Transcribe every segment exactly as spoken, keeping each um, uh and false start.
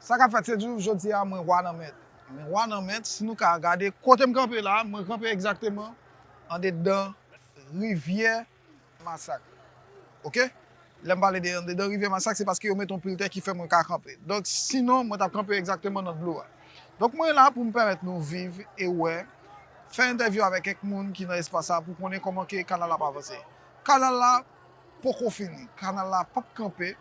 Sa k ap fèt, se jou jodi a, mwen Wanament. Mwen Wanament, si nou ka gade kote m kanpe la, mwen kanpe egzakteman andedan rivyè Masak. Oke? Lè m pale de andedan rivyè Masak, se paske yo mete yon pil tè ki fè mwen ka kanpe. Donk, sinon, mwen t ap kanpe egzakteman nan dlo a. Donk, mwen la pou m pèmèt nou viv e wè, fè entèvyou avèk kèk moun ki nan espas sa pou konnen kòman ke kanal la ap avanse. Kanal la poko fini. Kanal la p ap kanpe.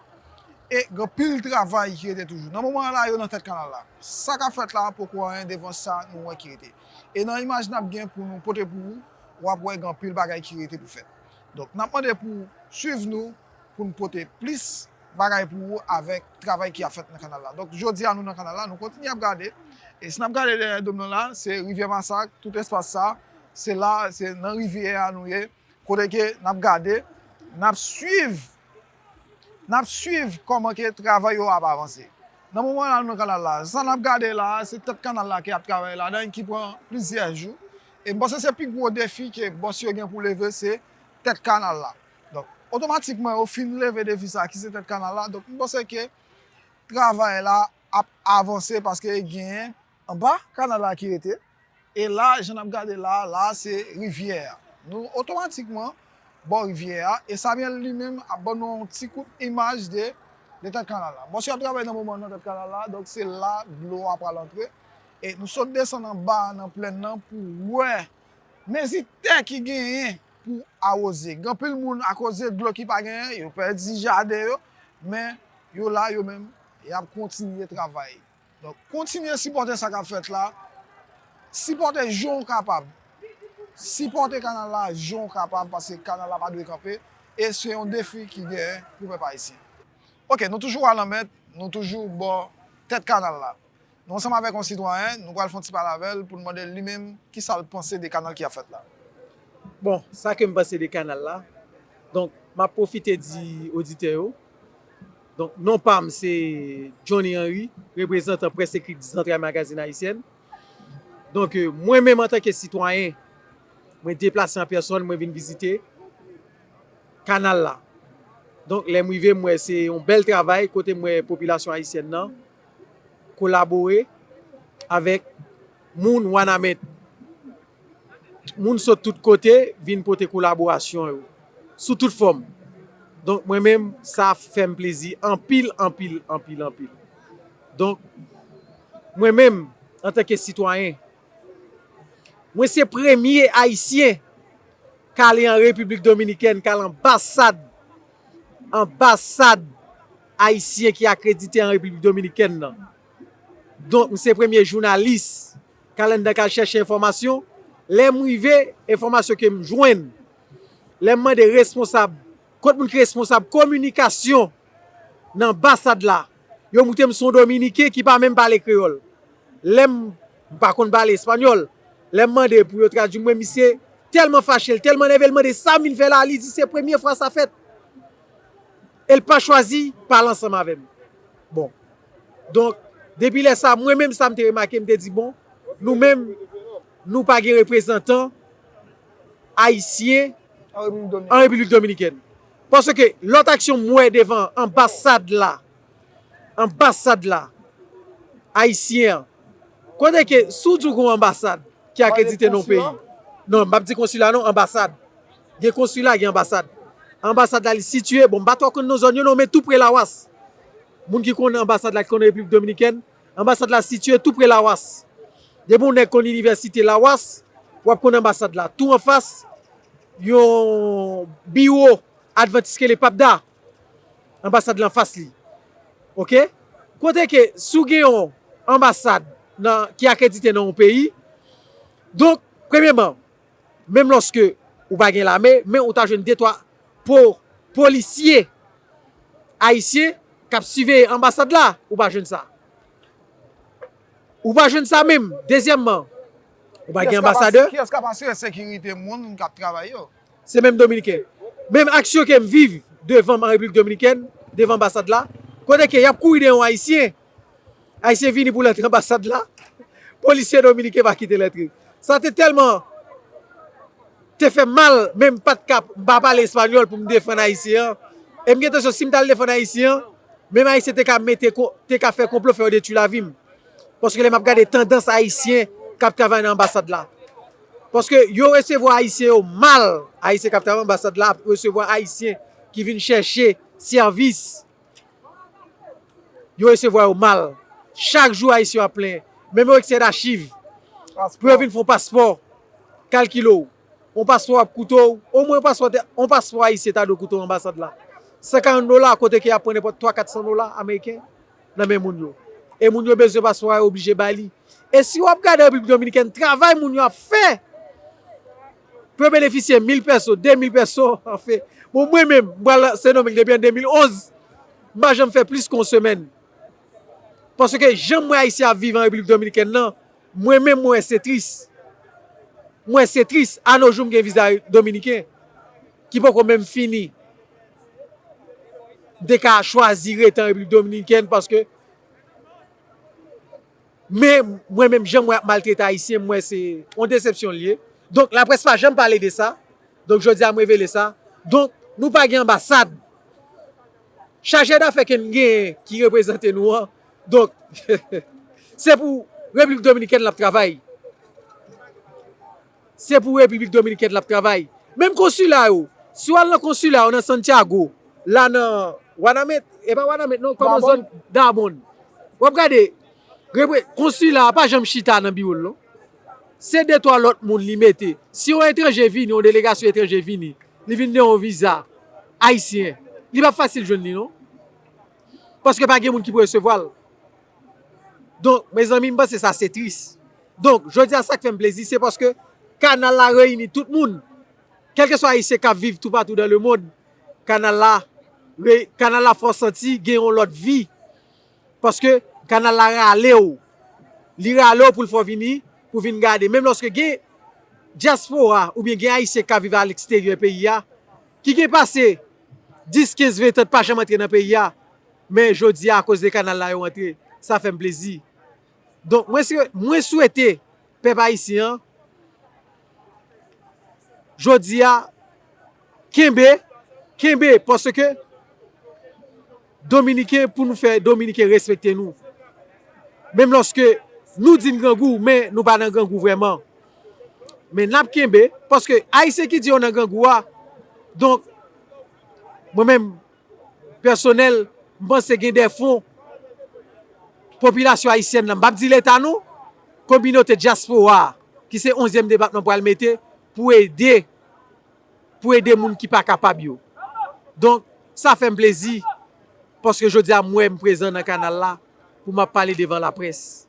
E gen anpil travay ki rete toujou. Nan moman an la, yo nan tèt kanal la. Sa k ap fèt la, poko anyen devan sa nou wè ki rete. E nan imaj n ap gen pou nou pote pou ou, w ap wè gen anpil bagay ki rete pou fèt. Donk, n ap mande pou swiv nou, pou n pote plis bagay pou ou avèk travay ki ap fèt nan kanal la. Donk, jodi a, nou nan kanal la, nou kontinye ap gade. E si n ap gade dèyè do m nan la, se rivyè Masak, tout espas sa, se la, se nan rivyè a nou ye. Kote ke n ap gade, n ap swiv, n ap swiv kòman ke travay yo ap avanse. Nan moman la, nou nan kanal la. Sa n ap gade la, se tèt kanal la ki ap travay ladan, ki pran plizyè jou. E m panse se pi gwo defi ke bòs yo gen pou leve, se tèt kanal la. Donk, otomatikman, yo fin leve defi sa ki se tèt kanal la. Donk, m panse ke travay la ap avanse paske genyen anba kanal la ki rete. E la, jan n ap gade la, la se rivyè a. Nou otomatikman bò rivyè a. E Samuel li menm ap ban nou yon ti kout imaj de, de tèt kanal la. Bòs yo ap travay nan moman nan tèt kanal la. Donk, se la dlo a pral antre. E nou sot desann anba nan plèn nan pou wè mezi tè ki genyen pou awoze. Gen anpil moun, akoz de dlo ki pa genyen, yo pèdi jaden yo, men yo la, yo menm, y ap kontinye travay. Donk, kontinye sipòte sa k ap fèt la. Sipòte jan w kapab. Sipòte kanal la jan w kapab, paske kanal la pa dwe kanpe. E se yon defi ki genyen pou pèp ayisyen. Oke, nou toujou Wanament, nou toujou bò tèt kanal la. Nou ansanm avèk yon sitwayen, nou pral fè yon ti pale avè l pou n mande l li menm kisa l panse de kanal ki ap fèt la. Bon, sa ke m panse de kanal la. Donk, m ap pwofite di oditè yo. Donk, non pa m se Johnny Henry, reprezantan Près Ekri Zantray Magazin Ayisyèn. Donk, euh, mwen menm antanke sitwayen, mwen deplase an pèsòn, mwen vin vizite kanal la. Donk, lè m rive, m wè se yon bèl travay kote m wè popilasyon ayisyèn nan kolabore avèk moun Wanament. Moun sot tout kote vin pote kolaborasyon yo sou tout fòm. Donk, mwen menm, sa fè m plezi anpil, anpil, anpil, anpil. Donk, mwen menm, antanke sitwayen, mwen se premye Ayisyen k ale an Repiblik Dominikèn, k al anbasad, anbasad ayisyen ki akredite an Repiblik Dominikèn nan. Donk, m se premye jounalis k al anndan k al chèche enfòmasyon. Lè m rive, enfòmasyon ke m jwenn, lè m mande responsab, kot moun ki responsab kominikasyon nan anbasad la, yo montre m se yon Dominiken ki pa menm pale kreyòl. Lè m, m pa konn pale espanyòl, lè m mande pou yo tradui mwen, misye tèlman fache, l tèlman nève, l mande sa m vin fè la, li di se premye fwa sa fèt. E l pa chwazi pale ansanm avè m. Bon. Donk, depi lè sa, mwen menm sa m te remake, m te di, bon, nou menm, nou pa gen reprezantan ayisyen an Repiblik Dominikèn. Paske lòt aksyon m wè devan anbasad la, anbasad la, ayisyen an, kote ke si w di w gen yon anbasad ki akredite nan yon peyi, non, m p ap di konsila non, anbasad. Gen konsila, gen anbasad. Anbasad la, li sitiye, bon, m pa twò konn non zòn yo non, men tou pre Lawas. Moun ki konn anbasad la, ki konn Repiblik Dominikèn, anbasad la sitiye tou pre Lawas. Depi yon nèg konn inivèsite Lawas, w ap konn anbasad la. Tou anfas, yon biwo Advantis rele PAPDA. Anbasad la anfas li. Oke? Kote ke si w gen yon anbasad nan, ki akredite nan yon peyi, donk, premyeman, menm lòske ou pa gen lame, men ou ta jwenn de twa po, polisye ayisyen k ap siveye anbasad la, ou pa jwenn sa. Ou pa jwenn sa menm. Dezyèmman, ou pa gen anbasadè. Kiyès k ap asire sekirite moun k ap travay yo? Se menm Dominiken. Menm aksyon ke m viv devan m an Repiblik Dominikèn, devan anbasad la, kote ke y ap kouri dèyè yon Ayisyen. Ayisyen vini pou l antre anbasad la, polisye dominiken pa kite l antre. Sa te tèlman te fè m mal, men m pa t ka, m pa pale espanyòl pou m defann Ayisyen an. E m gen entansyon, si m t al defann Ayisyen an, Menm Ayisyen te ka mete, te ka fè konplo, fè yo detwi lavi m. Paske lè m ap gade tandans Ayisyen k ap travay nan anbasad la. Paske yo resevwa Ayisyen yo mal. Ayisyen k ap travay anbasad la ap resevwa Ayisyen ki vin chèche sèvis. Yo resevwa yo mal. Chak jou Ayisyen yo ap plenyen. Menm yo eksè dachiv. Pou yo vin fè yon paspò. Kalkile w. Yon paspò ap koute w. Omwen yon paspò, yon paspò ayisyen ta dwe koute w anbasad la. San karant dola, kote ke y ap pran nenpòt twa, kat san dola ameriken nan men moun yo. E moun yo bezwen paspò a, yo oblije bay li. E si w ap gade Repiblik Dominikèn, travay moun yo ap fè pou yo benefisye mil pèso, de mil pèso, anfen. Bon, mwen menm, m pral Sendomeng depi an de mil onz, m pa janm fè plis ke yon semèn. Paske jan m wè Ayisyen ap viv an Repiblik Dominikèn nan, mwen menm, mwen wè se tris. Mwen wè se tris. A no jou, m gen viza dominiken ki poko menm fini. M te ka chwazi rete an Repiblik Dominikèn paske, men mwen menm, jan m wè y ap maltrete Ayisyen, m wè se yon desepsyon l ye. Donk, laprès pa janm pale de sa. Donk, jodi a, m revele sa. Donk, nou pa gen anbasad. Chaje dafè ke n genyen ki reprezante nou an. Donk, se pou Repiblik Dominikèn l ap travay. Se pou Repiblik Dominikèn l ap travay. Menm konsila yo, si w al nan konsila yo nan Santiago, la nan Wanament, e pa Wanament non, kòman zòn Dabon. W ap gade, repre-, konsila a pa janm chita nan biwo l non. Se de twa lòt moun li mete. Si yon etranje vini, yon delegasyon etranje vini, li vin de yon viza ayisyen, li p ap fasil jwenn li non. Paske pa gen moun ki pou resevwa l. Donk, mezanmi, m panse sa se tris. Donk, jodi a, sa k fè m plezi, se paske kanal la reyini tout moun. Kèlkeswa Ayisyen k ap viv toupatou dans le monde, kanal la, re-, kanal la fè w santi gen yon lòt vi. Paske kanal la rale w. Li rale w pou l fè w vini, pou vin gade. Menm lòske gen dyaspora oubyen gen Ayisyen k ap viv aleksteryè peyi a, ki gen pase dis, kenz, ven tan pa janm antre nan peyi a, men jodi a, akoz de kanal la, yo antre. Sa fè m plezi. Donk, mwen swe-, mwen swete pèp ayisyen an, jodi a, kenbe, kenbe, paske Dominiken, pou nou fè Dominiken respekte nou. Menm lòske nou di n grangou, men nou pa nan grangou vrèman. Men n ap kenbe, paske Ayisyen ki di yo nan grangou a, donk, mwen menm, pèsonèl, m panse gen de fon popilasyon ayisyèn nan, m p ap di Leta non, kominote dyaspora a, ki se onzyèm depatman pral mete pou ede, pou ede moun ki pa kapab yo. Donk, sa fè m plezi, paske jodi a m wè m prezan nan kanal la, pou m ap pale devan laprès.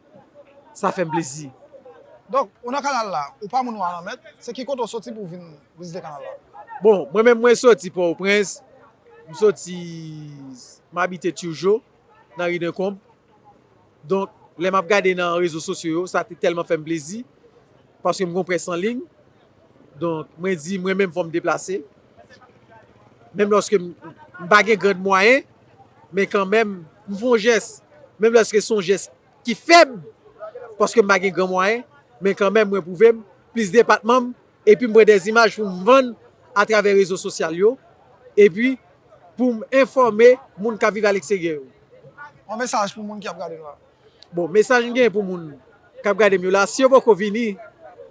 Sa fè m plezi. Donk, ou nan kanal la, ou pa moun Wanament, se ki kote w soti pou w vin vizite kanal la? Bon, mwen menm, mwen soti Pòtoprens, m soti, m abite Turgeau, nan ri Denkonb. Donk, lè m ap gade nan rezo sosyo yo, sa te tèlman fè m plezi, paske m gon près an liy. Donk, mwen di, mwen menm, fò m deplase. Menm lòske m, m pa gen gran mwayen, men kanmenm, m fè yon jès. Menm lòske se yon jès ki fèb, paske m pa gen gran mwayen, men kanmenm, mwen pwouve m, plis depatman m, epi m pran de zimaj pou m vann atravè rezo sosyal yo, epi pou m enfòme moun k ap viv aleksteryè yo. Yon mesaj pou moun ki ap gade nou la. Bon, mesaj m gen pou moun k ap gade m yo la, si yo poko vini,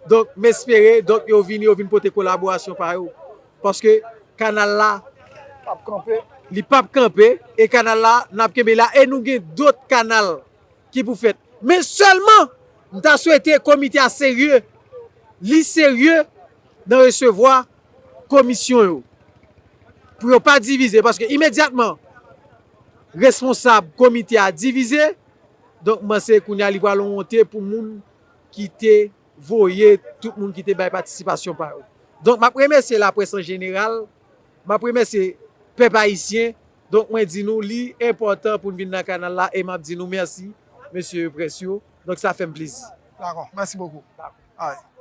donk, m espere, donk, yo vini, yo vin pote kolaborasyon pa yo. Paske kanal la, p ap kanpe. Li p ap kanpe, e kanal la, n ap kenbe la, e nou gen dòt kanal ki pou fèt. Men sèlman, m ta swete komite a serye, li serye nan resevwa komisyon yo. Pou yo pa divize, paske imedyatman, responsab komite a divize, donk, m panse kounye a li pral yon wonte pou moun ki te voye, tout moun ki te bay patisipasyon pa yo. Donk, m ap remèsye laprès an jeneral, m ap remèsye pèp ayisyen. Donk, mwen di nou, li enpòtan pou n vin nan kanal la, e m ap di nou mèsi, mesye près yo. Donk, sa fè m plezi. Dakò, mèsi bokou. Alright.